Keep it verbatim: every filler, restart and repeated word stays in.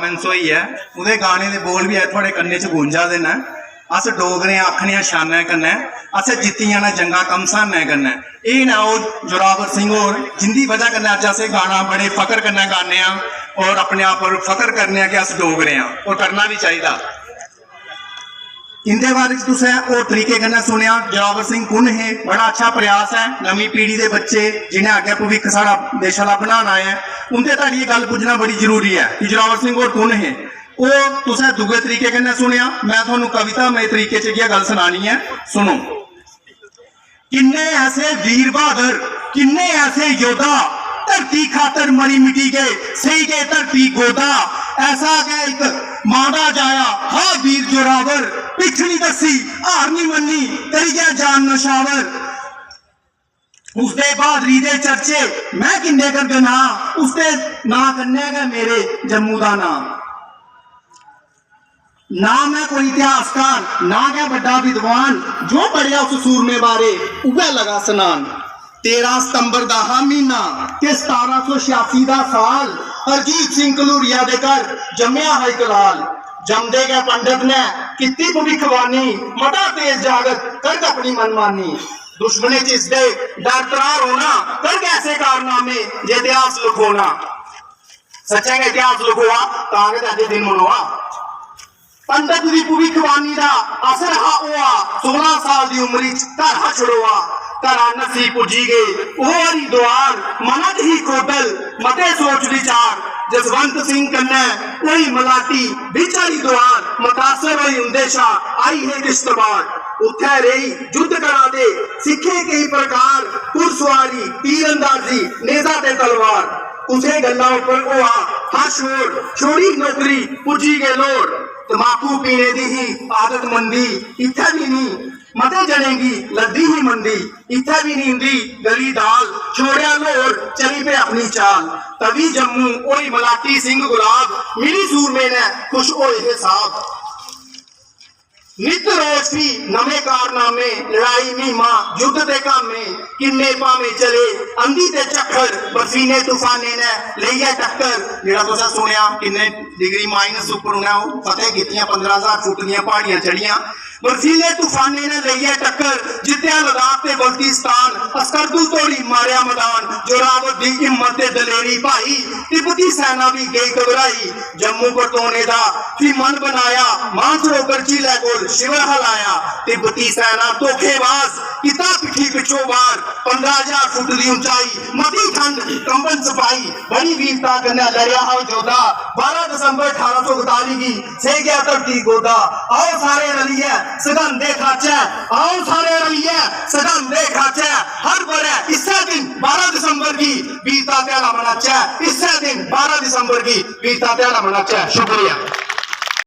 Performance होई ऐ, ओह्दे गाने दे बोल बी अज्ज थुआढ़े कन्नै च गूंजा दे न। अस डोगरे आं, आखने आं शानै कन्नै, असें जित्ती जाना जंगा घमसानै कन्नै। एह् न ओह् जोरावर सिंह होर, जिंदी बजह कन्नै अज्ज अस एह् गाना बड़े फकर कन्नै गाने आं और अपने आप पर फकर करने आं कि अस डोगरे आं, और करना बी चाहिदा। इंदे बारे च तुसें होर तरीके कन्नै सुनेआ, जोरावर सिंह कु'न हे? बड़ा अच्छा प्रयास ऐ, नमीं पीढ़ी दे बच्चे जि'नें अग्गें भविक्ख साढ़ा देश आह्ला बनाना ऐ, उंदे धोड़ी एह् गल्ल पुज्जना बड़ी जरूरी ऐ कि जोरावर सिंह होर कु'न हे। ओह् तुसें दूए तरीके कन्नै सुनेआ, में थुहानू कविता मय तरीके च इ'यै गल्ल सनानी ऐ, सुनो। किन्ने ऐसे वीर बहादुर, किन्ने ऐसे योद्धा, धरती खातर मरी मिटी गए, सेई गए धरती गोदा। ऐसा गै इक मां दा जाया हा वीर जोरावर, पिट्ठ निं दस्सी, हार निं मन्नी, करी गेआ जान नशावर। उसदे बहादरी दे चर्चे में किन्ने करग नां, उसदे नां कन्नै गै मेरे जम्मू दा नां। ना में कोई इतिहासकार, ना गै बड्डा विद्वान, जो पढ़ेआ उस सूरमे बारे, उ'ऐ लगा सनान। तेरां सितंबर दा हा म्हीना ते सतारां सौ छेआसी दा साल, हरजीत सिंह घलूरिया दे घर जम्मेआ हा इक लाल। जमदे गै पंडत ने कीती भविक्खवाणी, मता तेज जागत करग अपनी मनमानी। दुश्मनें च इसदे डर त्राह् रौह्ना, करग ऐसे कारनामे जे इतिहास लखोना। सच्चें गै इतिहास लखोआ तां गै ते अज्ज दिन मनोआ। पंडत दी भविक्खवाणी दा असर हा होआ, सोलां साल दी उमरी च घर हा छड़ोआ। घरा नस्सी पुज्जी गे ओह् हरिद्वार, मना च ही खोदल मते सोच विचार। जसवंत सिंह कन्नै होई मलाटी बिच हरिद्वार, मतासर होई उंदे शा आई हे किश्तवाड़। उत्थै रेही जुद्ध करा दे सिक्खे केई प्रकार, घुड़सवारी, तीरंदाजी, नेजा ते तलवार। कुसै गल्ला उप्पर होआ हा शोर, छोड़ी नौकरी पुज्जी गे लोर। तमाकू पीने दी ही आदत मंदी, इत्थै बी निं मते जनें गी लगदी ही मंदी। इत्थै बी निं इंदी गली दाल, छोड़ेआ लाहौर चली पे अपनी चाल। तवी जम्मू होई मलाटी सिंह गुलाब, मिली सूरमे ने खुश होए हे साहब। नित रोज फ्ही नमें कारनामे, लड़ाई म्हीमा, युद्ध ते घामे, किन्ने भामें चले अंधी ते झक्खड़, बरसीने तूफाने ने लेइयै टक्कर। जेह्ड़ा तुसें सुनेआ किन्ने डिग्री माइनस उप्पर उ'नें ओह् फतेह कीतियां, पंदरां ज्हार फुट दियां प्हाड़ियां चढ़ियां। बरसीले तूफाने ने लेइयै टक्कर, जित्तेआ लद्दाख ते बल्तिस्तान, अस्करदू धोड़ी मारेआ मदान। जोरावर दी हिम्मत ते दलेरी भाई, तिब्बती सैना बी गेई घबराई। जम्मू परतोने दा फ्ही मन बनाया, मानसरोवर झीलै कोल शिवर हलाया। तिब्बती सैना धोखेबाज, कीता पिट्ठी पिच्छों वार। पंदरां ज्हार फुट दी उंचाई, मती ठंड, कंबन सपाई, बड़ी वीरता कन्नै लड़ेआ हा ओह् योद्धा। बारां दिसंबर ठारां सौ कताली गी सेई गेआ धरती गोदा। आओ सारे रलियै सगंधे खाचै, आओ सारे रलियै सगंधे खाचै। हर ब'रै इस्सै दिन बारां दिसंबर गी वीरता ध्याड़ा मनाचै, इस्सै दिन बारां दिसंबर गी वीरता ध्याड़ा मनाचै। शुक्रिया।